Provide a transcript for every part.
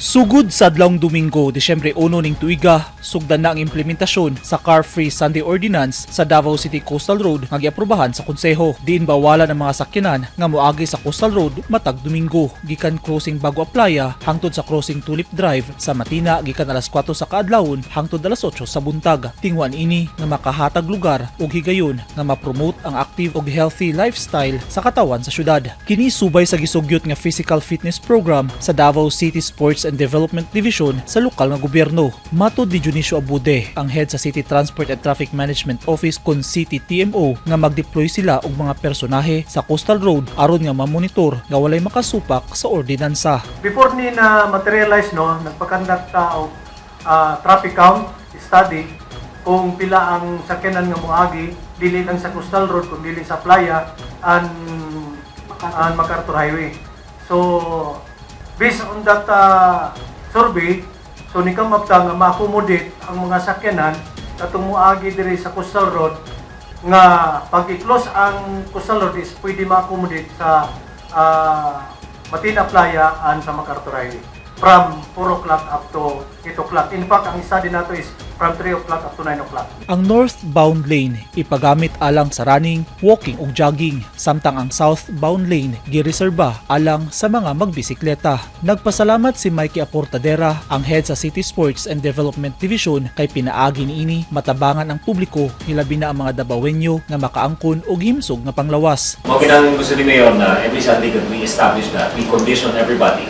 Sugod sa adlawng Domingo, Disyembre 1 ning tuiga, sugdan na ang implementasyon sa Car Free Sunday Ordinance sa Davao City Coastal Road nga giaprobahan sa konseho. Diin bawalan ang mga sakyanan nga moagi sa Coastal Road matag Domingo, gikan crossing Bago Aplaya hangtod sa crossing Tulip Drive sa Matina, gikan alas 4 sa kaadlawon hangtod alas 8 sa buntag. Tinguan ini nga makahatag lugar ug higayon nga ma-promote ang active ug healthy lifestyle sa katawan sa syudad. Kini subay sa gisugyot nga physical fitness program sa Davao City Sports and Development Division sa lokal nga gobyerno. Matod ni Dionisio Abude, ang head sa City Transport and Traffic Management Office kon City TMO, nga mag-deploy sila og mga personahe sa Coastal Road aron nga mamonitor nga walay makasupak sa ordinansa. Before ni na materialize, no, nagpa-conduct ta og traffic count study kung pila ang sakyanan nga moagi dili lang sa Coastal Road kun dili sa Playa and MacArthur Highway. So based on that survey, so ni come up ta nga ma-accommodate ang mga sakyanan katong moagi diri sa Coastal Road nga pag i-close ang Coastal Road is pwede ma-accommodate sa Matina Playa and sa MacArthur Highway from 4 o'clock up to 8 o'clock. In fact, ang study nato is from 3 o'clock up to 9 o'clock. Ang northbound lane ipagamit alang sa running, walking ug jogging, samtang ang southbound lane gireserba alang sa mga magbisikleta. Nagpasalamat si Mikey Aportadera, ang head sa City Sports and Development Division, kay pinaagi niini matabangan ang publiko, hilabi na ang mga Dabawenyo, nga makaangkon og himsog nga panglawas. Mao ginang gusto ni Mayor na every Sunday that we establish that, we condition everybody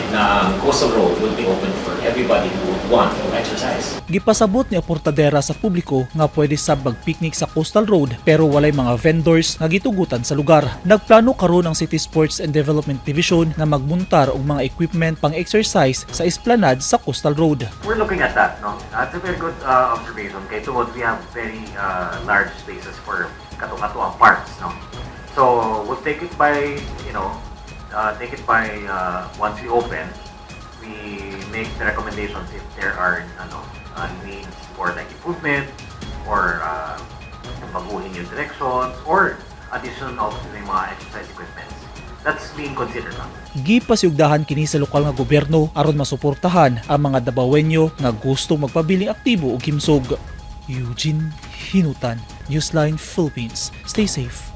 na ang Coastal Road will be open for everybody who would want to exercise. Gipasabot ni Aportadera sa publiko nga pwede sab magpiknik sa Coastal Road pero walay mga vendors nga gitugutan sa lugar. Nagplano karon ang City Sports and Development Division nga magmuntar og mga equipment pang exercise sa esplanade sa Coastal Road. We're looking at that, no? That's a very good observation. Kay tungod we have very large spaces for kato-kato ang parks, no? So, we'll take it by, you know, take it by once we open, we make the recommendations if there are needs for like improvement or baguhin yung directions or addition of yung mga exercise equipments. That's being considered now. Gipasiugdahan kini sa lokal nga gobyerno aron masuportahan ang mga Dabawenyo nga gusto magpabiling aktibo ug himsog. Eugene Hinutan, Newsline Philippines. Stay safe.